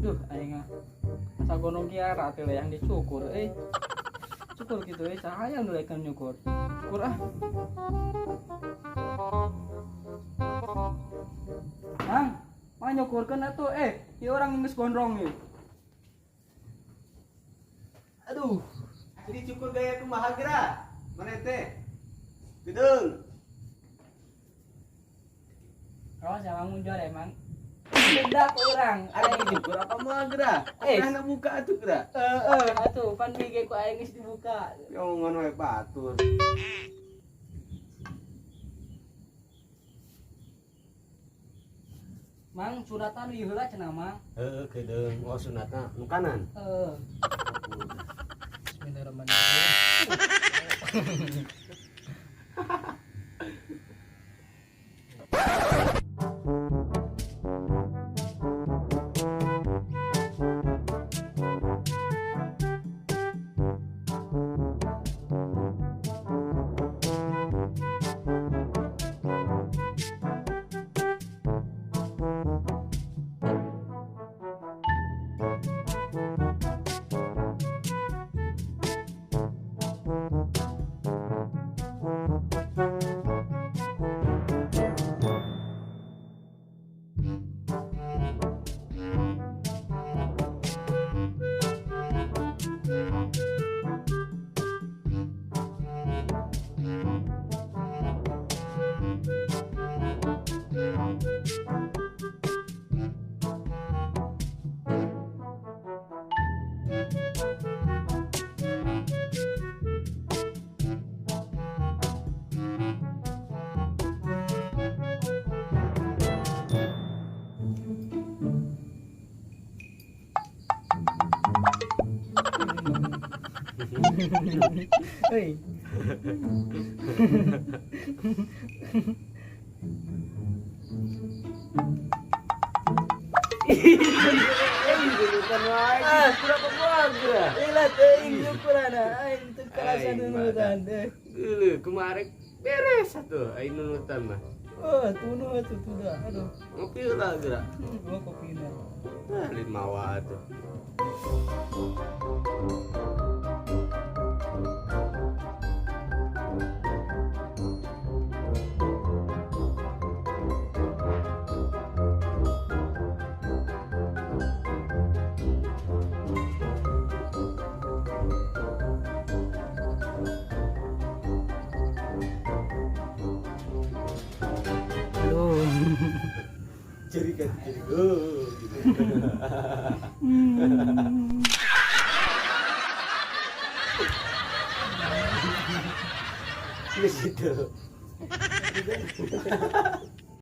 Duh, aing ah. Asa gonong kiara teh yang dicukur euy. Cukur kitu euy, saha nu rek nyukur? Cukur ah. Mang, mang nyukurkeun atuh ieu urang geus gondrong ieu. Aduh, jadi cukur gaya kumaha geura? Mana teh? Gedung. Kawas yang muncul emang. Beda urang. Aing cukur apa mah geura? Karena buka atuh geura. Heeh, atuh pan bige ku aing geus dibuka. Ya ngono we batur. Mang sunatan ieu heula cenah Mang. Heeh, kedeung. Oh sunatna nu kanan. Heeh. Bismillahirrahmanirrahim. Hei. Kemarin beres atuh aing nunutan mah. Oh, tunuh atuh tuh. Aduh. Ngopi lah geura. Gua kopi na. Nah, lin mawa atuh. Jadi kan jadi gitu. Gitu.